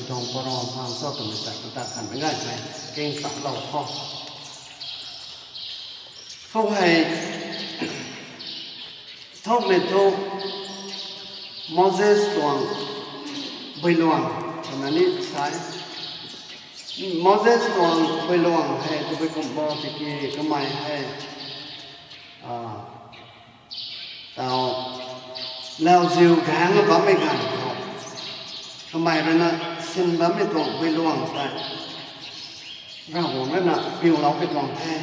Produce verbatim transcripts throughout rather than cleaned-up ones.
tuang param phang cho twmei ta kata khan mei gay mei king salou tho. Khou hei thokmei thu Moses tuang builuang twna ni sa e. Moses tuang builuang hei tabui kum bo tiki kamei hei, a, tau lauziu gaeng bammei ganv khou kamei rui na sin bammei tuang builuang tei Ravguangc rui na piulou pi tuang the.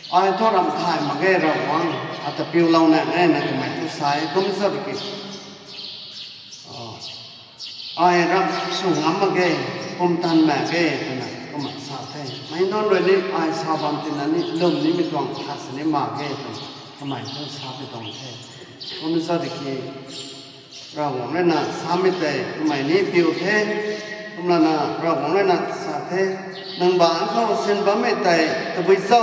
Ai thu ramh thay mak ge Ravguangc, ata piulou na e na kamei thu sa e, kum sa tiki, a, ai ramh sw ngam mak ge, pumtan mak ge twna kumna sa the. Mei nunc rui ni ai sa bam tina ni lwm nimei tuang khat sini mak ge twna kamei thu sa pi tuang the. Kum sa tiki Ravguangc rui na samei tei kamei ni piu the. Kumlana Ravguangc rui na sa the, nang baanc khou sin bammei tei tabui cho?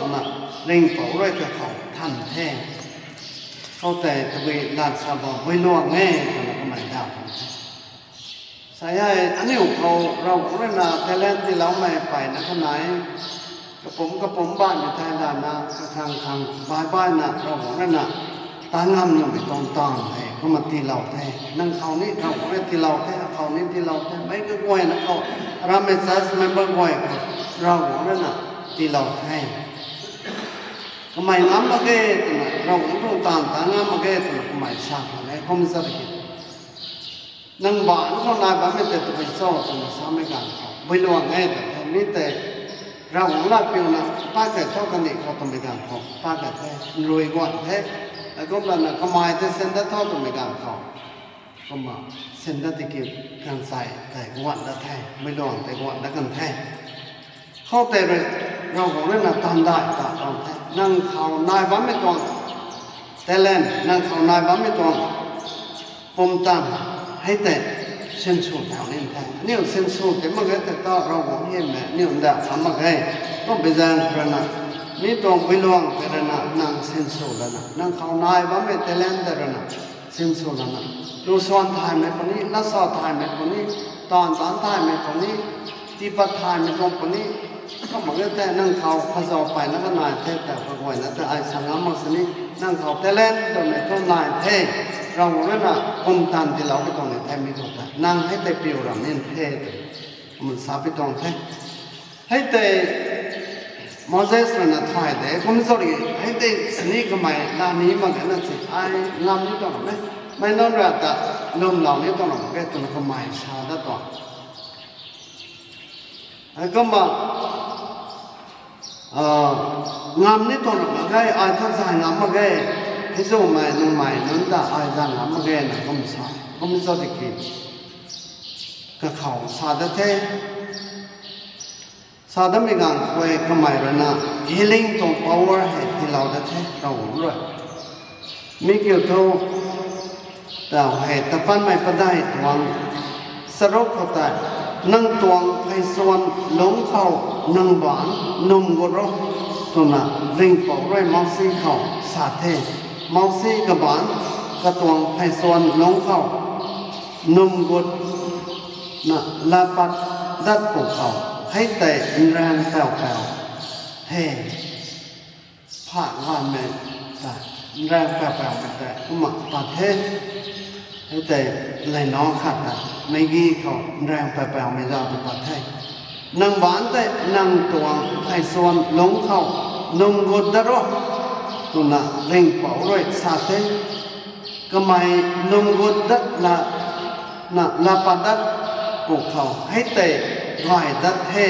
Kumna ringhpouc rui kakhou than the. Khoutei tabui lat sa bam builuang e twna kamei daw kan the. Sa hei aniu khou Ravguangc rui na talent tiiloumei mpeyna kanei kapumc kapumc baihmei thei lana kakhang khang baih baihna Ravguangc rui na ta ngam nuhmei tuang taanv hei kumna tiilou the. Nang khou ni Ravguangc rui tiilou the, akhou ni tiilou the, meic kaguayna khou, arammei church member guay khou Ravguangc rui na tiilou the. Kamei ngam mak ge twna, Ravguangc tuang taanv ta ngam mak ge twna kamei sa khang e, kum sa tiki nang baanc khou nai bammei tei tabui cho twna samei ganv khou builuang e ta the. Mi tei Ravguangc lat piuna pa kai tho kandih khou twmei ganv khou pa kai the, nrui guan the. Heikumlana kamei tei sin dat tho twmei ganv khou kumna sin dat tiki kansei tei guan dat the, builuang tei guan dat kan the. Khoutei rui Ravguangc rui na taanv dai ta tuang the, nang khou nai bammei tuang talent, nang khou nai bammei tuang pumtan hei tei sinsw thau ni the. Aniu sinsw ti mak ge tei ta Ravguangc hymei aniu nda sa mak ge. Kum bizang rui na, mi tuang builuang tei rui na nang sinsw lana, nang khou nai bammei talent tei rui na sinsw lana, lu suan thaymei puni, lat sa thaymei puni, taanv taanc thaymei puni, tiipat thaymei tuang puni, kum mak ge tei nang khou kazau peyna kanai the ta kaguayna tei ai sa ngam mak sini, nang khou talent twmei thu nai the, Ravguangc rui na pumtan tiilou pi tuang ni the, mi khou tei nang hei tei piu ram ni the twna kumna sa pi tuang the. Hei tei Moses rui na thay de, kum sori, hei tei sini kamei la ni mak ge na si, ai ngam ni tuang ram e, meic nunc rui ta lwmlou ni tuang ram mak ge twna kamei sa dat tuang. Heikumna, a, ngam ni tuang ram mak ge, ai thu zay ngam mak ge, hei zumei nungmei nunc ta ai zay ngam mak ge na kum sa, kum sa tiki kakhou sa dat the. Sa datmei ganv khou kamei rui na healing tuang power hei tiilou dat the Ravguangc rui. Mi kiu thu, tau hei Tapanmei Padeih tuang charuk khou tei, nang tuang pheysuan lungc khou nang baanc num gut ro, twna ringhpouc rui Mousi khou sa the. Mousi kabaanc katuang pheysuan lungc khou num gut na laa pat dat pwkhou, hei tei nraeng pau pau the. Pha ganmei ta nraeng pau paumei tei kumna pat the. Hei tei leina khat ta meicgi khou nraeng pau paumei zauc ta pat the. Nang baanc tei nang tuang pheysuan lungc khou num gut dat ro, twna ringhpouc rui sa the. Kamei num gut dat la, na laa pat dat pwkhou hei tei gay dat the,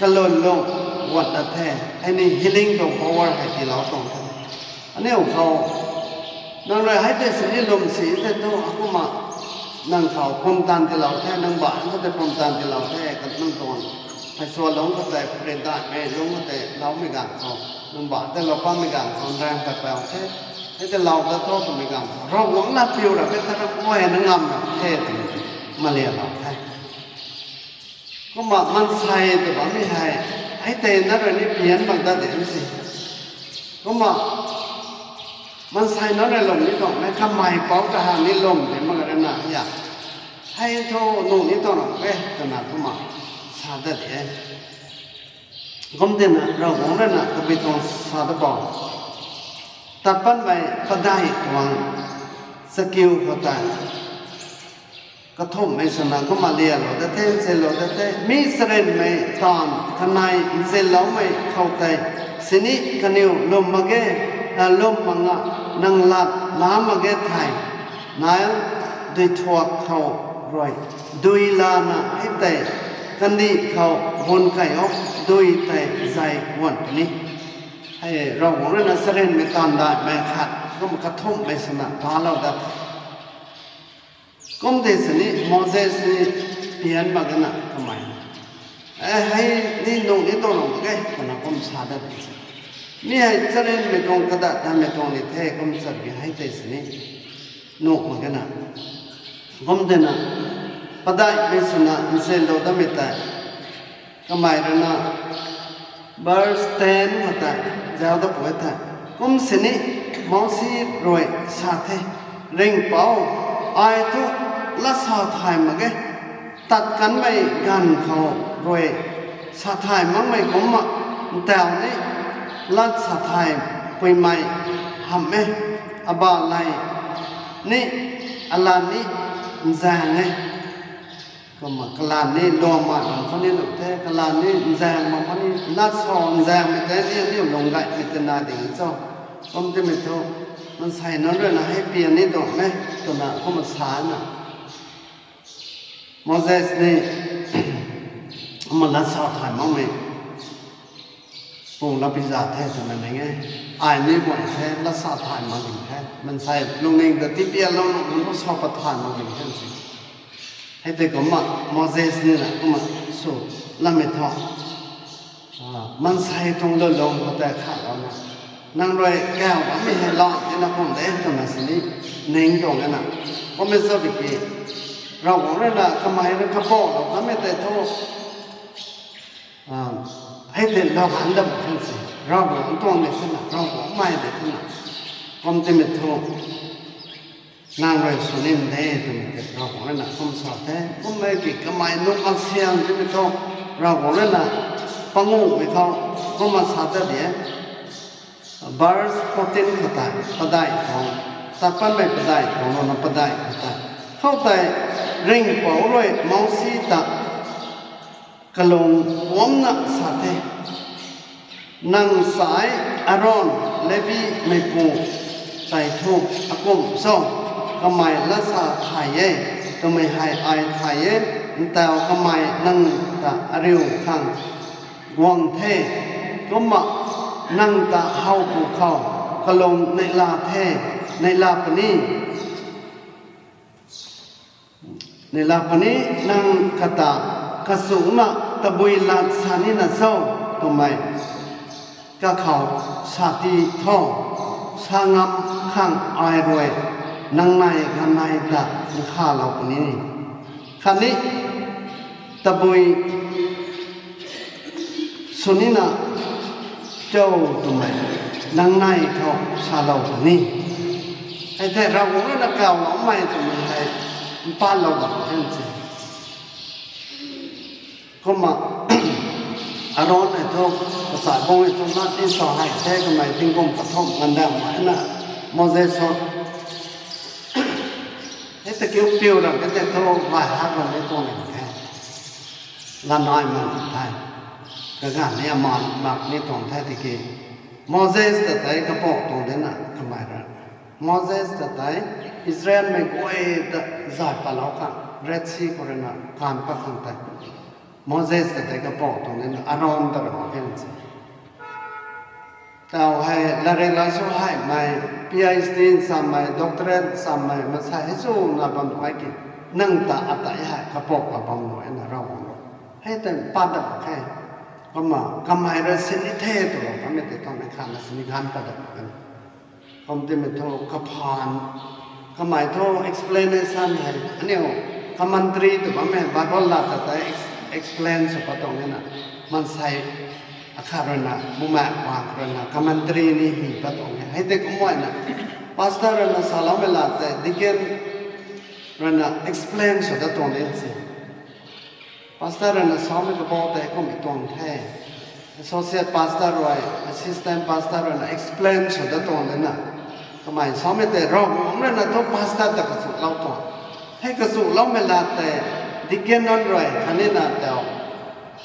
kalun lung guat dat the. Hei ni healing tuang power hei tiilou tuang the. Aniu khou nang rui hei tei sini lwm si tei thu, akumna nang khou pumtan tiilou the, nang baanc khou tei pumtan tiilou the, ka nang tuang pheysuan lungc khou tei, prit daihmei lungc khou tei loumei ganv khou, nang baanc tei lou patmei ganv khou nraeng pat pau the. Hei tei lou dat tho twmei ganv khou Ravguangc lat piu ra ke ta ra guay na ngam ra the twmei tei malialou the. Kumna maansei tw bammei hei, hei tei na rui ni pian mak dat de si. Kumna maansei nunc rui lwm ni tuang mei, kamei pouc kahang ni lwm de mak rui na ya. Hei thu nuh ni tuang ram e twna kumna sa dat de. Kum tina Ravguangc rui na tabui tuang sa dat bam, tat patmei padeih tuang chakiu khou tei kathumhmei swna kumna lialou dat the, nsilou dat the. Mi charynmei taanv kanei nziloumei khou tei sini kaniw lwm mak ge, a, lwm mak nga, nang lat na mak ge thei, Nile duithuak khou rui dui lana hei tei kandih khou bun kai o, dui tei zay guan puni. Hei Ravguangc rui na charynmei taanv daihmei khat kumna kathumhmei swna palou dat the. Kum tei sini Moses ni pian mak gana kamei, e, hei ni nuh ni tuang ram mak ge twna kum sa dat de. Mi hei charynmei tuang kadat datmei tuang ni the kum sa ki hei tei sini nuh mak gana. Kum tina padeihmei swna nsilou datmei tei kamei rui na verse ten khou tei zauc dat pui the. Kum sini Mousi rui sa the, Ringhpouc, ai thu lat sa thay mak ge. Tat kanmei ganv khou rui sa thay makmei kumcna ntauh ni lat sa thay puimei hamh e. Abalay ni, alan ni nzaeng e. Kumna kalan ni luangmei bam khou ni nuh the, kalan ni nzaeng bam khou ni, lat sa nzaengmei tei ni aniu lung gaymei tei na ding cho. Kum timei thu, maansei nunc rui na hei pian ni tuang e twna kumna sana Moses ni kumna lat sa thay makmei pu lat pi za the twna ning e. Ai ni guay the, lat sa thay mak ding the. Maansei lungning ta tipianlou nuh nunc khou sa pat thay mak ding the si. Hei tei kumna Moses ni na kumna sw lamei thu, a, maansei tuang lulung khou tei khatlouna, nang rui kau bammei hei lan tina khang de twna sini ning tuang e na. Kummei sa tiki, Ravguangc rui na kamei rui kapouhlou kanmei tei thu, a, hei tei lou han dat mak khe si. Ravguangc tuang de twna, Ravguangc mei de twna, kum timei thu nang rui sw nin de twmei tei Ravguangc rui na kum sa the. Kummei ki kamei nunc aksiang timei thu Ravguangc rui na panguhmei khou kumna sa ta de. Verse fourteen khou tei, padeih tuang, tat patmei padeih tuang, lana padeih khou tei, khoutei Ringhpouc rui Mousi ta kalung puamcna sa the, nang sai Aron, Levi meipu tei thu akumh cho? Kamei lat sa thay e twmei hei ai thay e. Ntau kamei nang ta ariu khang guang the, kumna nang ta howpu khou kalung neihla the, neihla puni. Neihla puni, nang kata kachuna tabui lat sa nina cho twmei kakhou sa ti tho, sa ngam khang ai rui nang nei ganei ta nkhavlou puni. Khatni tabui sw nina cho twmei nang nei khou salou puni. Hei tei Ravguangc rui na kawloumei twmei hei mpatlou bam khe se. Kumna Aron hei thu, kasa bung hei thu, na ti sa hei the kamei tingkum kathumh nganv dam mak na, Moses thu hei ta kiu piu ram ke tei thu, mai hak ram ni tuang ni the. Lanai mak the. Kaganv ni aman mak ni tuang the tiki, Moses ta tei kapouc tuang de na kamei rui, Moses ta tei Israelmei guay ta zay patlou khang, Red Sea khou rui na kaanv pat khang tei Moses ta tei kapouc tuang de na, Aron ta rui mak khe se. Tau hei latrik la sw heimei, P H D samei, doctorate samei, maansei hei swna bam nuh e ki, nang ta atei hei kapouc ka bam nuh e na Ravguangc rui hei tei pat dat mak khe. Kumna kamei rui sini the twlou kamei tei tuang ni khatna sini ganv pat dat mak khe. Kum timei thu kaphaan, kamei thu explanation hei aniu commentary tw bammei, Bible lat ta tei ex-, explain sw pat tuang e na, maansei akhat rui na, bumaengh pang rui na commentary ni hy pat tuang e. Hei tei kumna na, pastor rui na saloumei lat tei deacon ruina explain sw dat tuang de si. Pastor ruina samei kabau tei kummei tuang the. Associate pastor rui, assistant pastor ruina explain sw dat tuang de na. Kamei samei tei Ravguangc ruina thu pastor ta kachulou tuang. Hei kachuloumei lat tei deacon nunc rui khatni na tau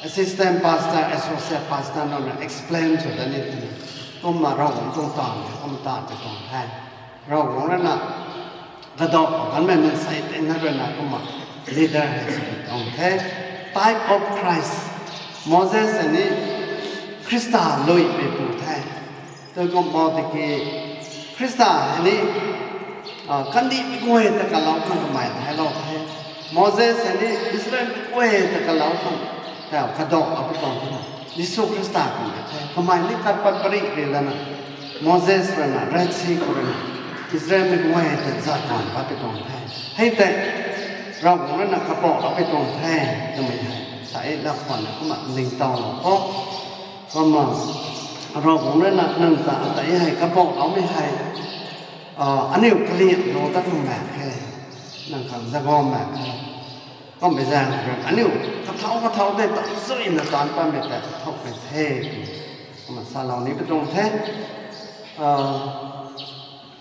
assistant pastor, associate pastor nunc rui explain sw dat ni the. Kumna Ravguangc tuang taanv, kumna taanv tei tuang the. Ravguangc ruina kadaw kanmei maansei tina ruina kumna leader hei sw tuang the. Type of Christ. Moses hei ni Khrista luimeipu the. Tei kum bau tiki Khrista hei ni kandihmei guay ta kalou khang kamei thailou the. Moses hei ni Israelmei guay ta kalou khang tau kadaw apui tuang the. Jisu Khrista kummei the. Kamei ni kat pat pary ri lana Moses ruina Red Sea khou ruina Israelmei guay ta zay kan pat pi tuang the. Hei tei Ravguangc ruina kapou apui tuang the twmei hei sa e lat khwan kumna ningtowlou kho. Kumna Ravguangc ruina nang ta ata e hei kapouloumei hei aniu kaliamlou ta khang mak khe, nang khang zagam mak khe. Kummei zaeng khou aniu kathau kathau tei tamsuina taanc patmei tei kathoumei the. Kumna salou ni pi tuang the.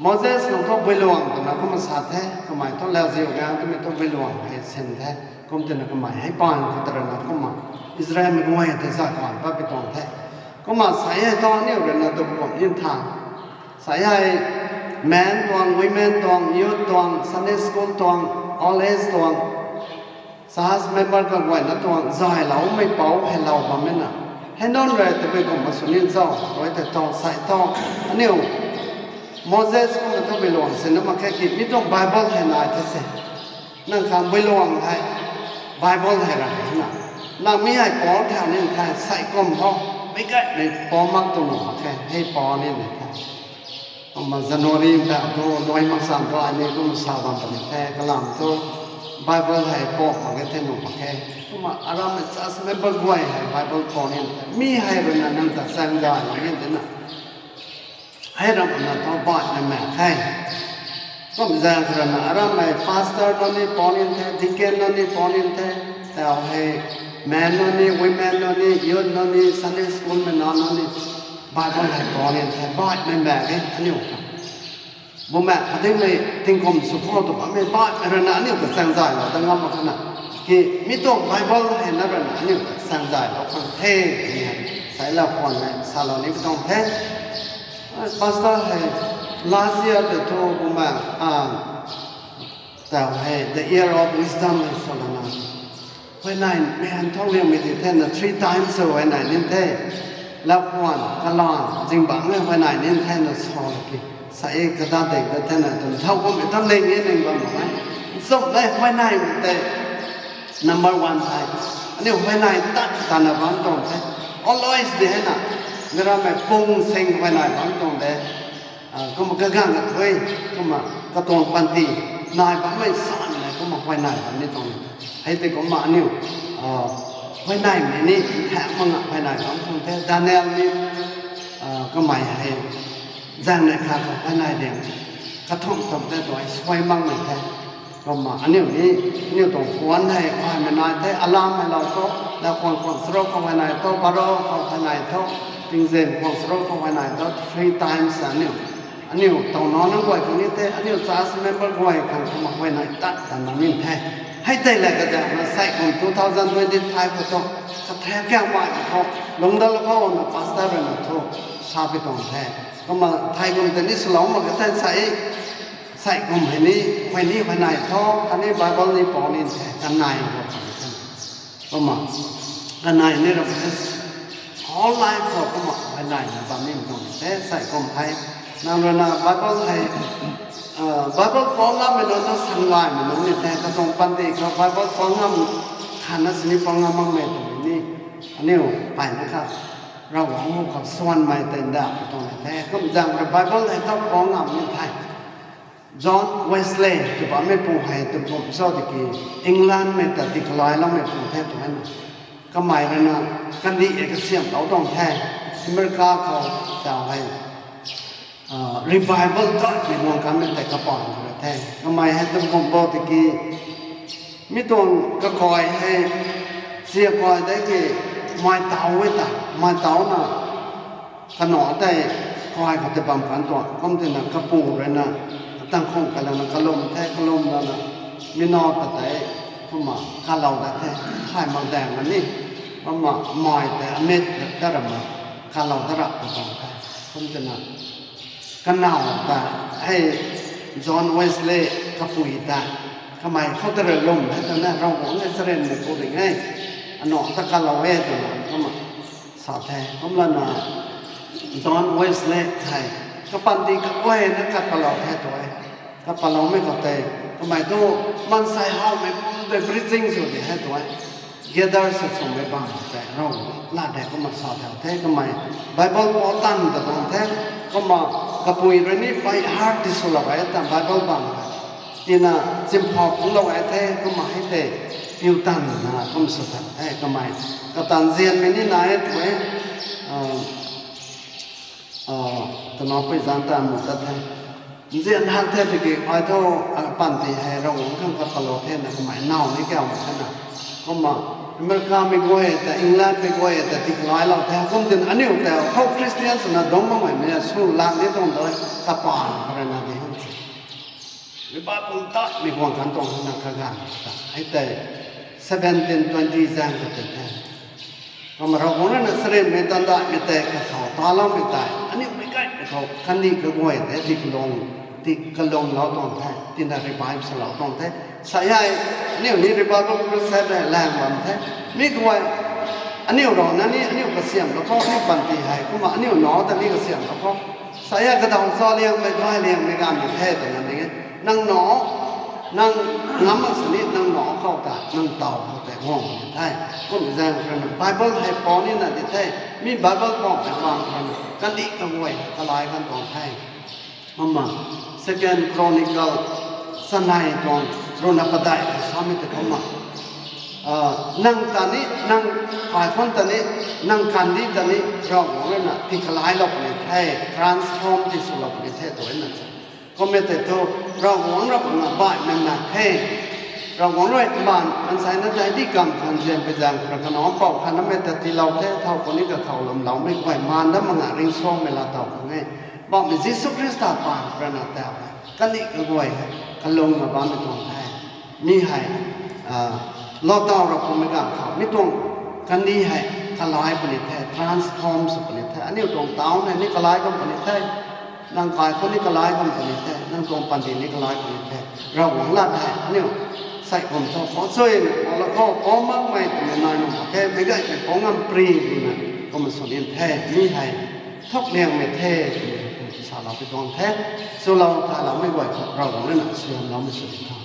Moses nang thu builuang twna kumna sa the, kamei thu lauziu gang twmei thu builuang hei sin the. Kum twna kamei hei paan khou ta ruina kumna Israelmei guay ta zay kan pat pi tuang the. Kumna sa e thu aniu ruina tu kum in tha. Sa e hei men tuang, women tuang, youth tuang, Sunday school tuang, old age tuang, church member kaguayna tuang, zayloumei pou hei lou bammei na. Hei nunc rui tabui kumna sw nin cho, rui tei tho, sa e tho. Aniu Moses kumna tabui luang sina mak khe ki, mi tuang Bible hei nai the se. Nang khang builuang hei Bible hei ra na. Nang mi hei pou thau nin the, sa e kum tho. Mi gaymei pou mak tuang nuh mak khe, hei pou nin the. Kumna January ta thu luai mak san thu ai ni kumna sa bam puni the, kalam thu Bible hei pou mak khe the nuh mak khe. Kumna aram church member guay hei Bible pou nin the. Mi hei ruina nang ta chaeng zay lou nin de na. Hei ram na thu baihmei mak khe. Kum zaeng khou ruina arammei pastor nunc ni pou nin the, deacon nunc ni pou nin the, tau hei men nunc ni, women nunc ni, youth nunc ni, Sunday school mei nunc nunc ni, Bible hei pou nin the, baihmei mak e aniu ta. Bumaengh khatnimei tingkum sw khou tu bammei baihmei ruina aniu ta chaeng zaylou ta ngam mak khana. Ki mi tuang Bible hei na ruina aniu ta chaeng zaylou khang the, ni hei. Sailou khwan hei salou ni pi tuang the. Pastor hei last year tei thu kumna, tau hei the year of wisdom hei swlouna, huayney mei han thau liangmei ti thena three times huayney nin the. Lakhwan, kalan, zingbangc hei huayney nin thena sa ki. Sa e kata dei ta thena tun thau kummei tam ling e ning bam mak e. Nchumhmei huayneymei tei number one thei. Aniu huayney tat tana bam tuang the. Always di hei na, mirammei pung sing huayney bam tuang de. Kumna kaganv kathuic, kumna katuang panty, nai bammei sanmei, kumna huayney bam ni tuang. Hei tei kumna aniu huayneymei ni nthaekc mak nga huayney bam tuang the. Daniel ni kamei hei zaengnei khat khou huayney diang kathumh thumh tei tu ai suai makmei the. Kumna aniu ni, aniu tuang puanc hei khaymei nai the, alarm hei lou thu, lakhwan khwang charuk khou huayney thu, baro khou huayney thu, tingzem khwang charuk khou huayney thu, three times aniu, aniu taw nac nunc guay khang ni the, aniu church member guay khang kumna huayney tat tana ni the. Hei tei la kazaeng na sei kum two thousand twenty-five khou thu, kathe kiang mai khou, lungcdal khou na pastor ruina thu, sa pi tuang the. Kumna thei kum tei ni swlou mak ka the sei, sei kum hei ni, huay ni huayney thu, khatni Bible ni pou ni the, kanei khou the. Kumna, kanei ni ram the, whole life khou kumna huayney na bam ni tuang the, sei kum hei. Nang ruina Bible hei, Bible pou ngammei nunc thu sanggaymei nunc ni the, katuang panty khou Bible pou ngam, khatna sini pou ngam makmei tuang ni, aniu peyna kha, Ravguangc hu khou swanmei tei nda pi tuang the, kum zaeng rui Bible hei thu pou ngam ni the. John Wesley tw bammei pu hei tw kum cho tiki, Englandmei ta tikalailoumei pu the tu na. Kamei ruina kandih e kasiamhlou tuang the, America khou tau hei. revival ta mi guang kanmei tei kapaan khou rui the. Kamei hei tabui kum bo tiki, mi tuang kakai hei, sia kai de ki, mei tau e ta, mei tau na, kanac tei, kai khou tei bam kan tuang, kum tina kapu rui na, atang khung kalana kalum the, kalum lana, mi nac ta tei, kumna kalou dat the, thay mak daeng na ni, kumna mei tei amit ta rama, kalou dat rap ta tuang the, kum tina, kanac ta, hei, John Wesley kapui ta, kamei khou ta rui lum hei twna Ravguangc hei charynmei pu ding e, anac ta kalou e twna kumna sa the. Kumlana John Wesley hei kapanty kaguayna kat palou the tu e. Kat paloumei khou tei, kamei tu maansei howmei pum tei preaching sw di hei tu e. Gather sw swmei bam tei Ravguangc lat de kumna sa the the, kamei Bible pou tan ta tuang the, kumna kapui rui ni by heart ti swlou e ta Bible bam. Tina chimphou phungclou e the, kumna hei tei piu tan na kum sw the the, kamei katan nzianmei ni nai e tu e, twna pui zan ta mu tat the. Nzian hak the tiki ai thu, apanty hei Ravguangc khang kat palou the na kamei naw ni kauc mak the na. Kumna Americamei guay ta, Englandmei guay ta tiklailou the, kum tina aniu tei khou Christian swna dungc makmei mei sw lak ni tuang dui, kapaan khou rui na di hang si. Revival ta mi guang kan tuang na kaganv ta hei tei seventeen twenty zaeng khou tei the. Kumna Ravguangc rui na charynmei tan datmei tei kakhou taloumei tei aniu meic gaymei khou kandih kaguay tei ti kalung, ti kalunglou tuang the, tina revive swlou tuang the. Sa hei, aniu ni revival crusade hei lang bam the. Mi guay, aniu rana ni aniu kasiamhlou khou, aniu panty hei kumna aniu nac ta ni kasiamhlou khou, sa hei kadaw sa liangmei, gay liangmei ganv ni the twna ning e. Nang nac, nang ngam mak sini nang nac khou ta, nang taw khou tei guang ni the. Kum zaeng khou rui na Bible hei pou nina di the. Mi Bible poumei bam khou rui na kandih kaguay kalai kan tuang the. Kumna Second Chronicle chanei tuang ruhna padeih khou samei tei kumna, nang ta ni, nang kaikhunc ta ni, nang kandih ta ni Ravguangc rui na ti kalailou puni the, transform ti swlou puni the twna sa. Kummei tei thu Ravguangc rui kumna baihmei mak khe. Ravguangc rui baanv maansei na tei di kamv khang zian pui zaeng khou rui kanac pou khan namei ta tiilou the, thow puni kakhou lwmloumei guay maan dat mak nga ringcsuangmei laa tow khang e. Bammei Jisu Khrista paan khou rui na tei kandih kaguay hei kalungna bammei tuang the. Mi hei, lou taw rap pumei ganv khou mi tuang kandih hei kalai puni the, transform sw puni the. Aniu tuang taw hei ni kalai kum puni the. Nang kaikhunc ni kalai kum puni the, nang tuang panty ni kalai puni the. Ravguangc lat hei aniu sei kum thu pou chuina pou la khou pou makmei twmei nai nuh mak khe, meic gaymei pou ngam pri twna kumna sw ni the. Mi hei thuk liangmei the twmei kum salou pi tuang the. Swlou thayloumei guay khou Ravguangc rui na suaihiamloumei sw di tho.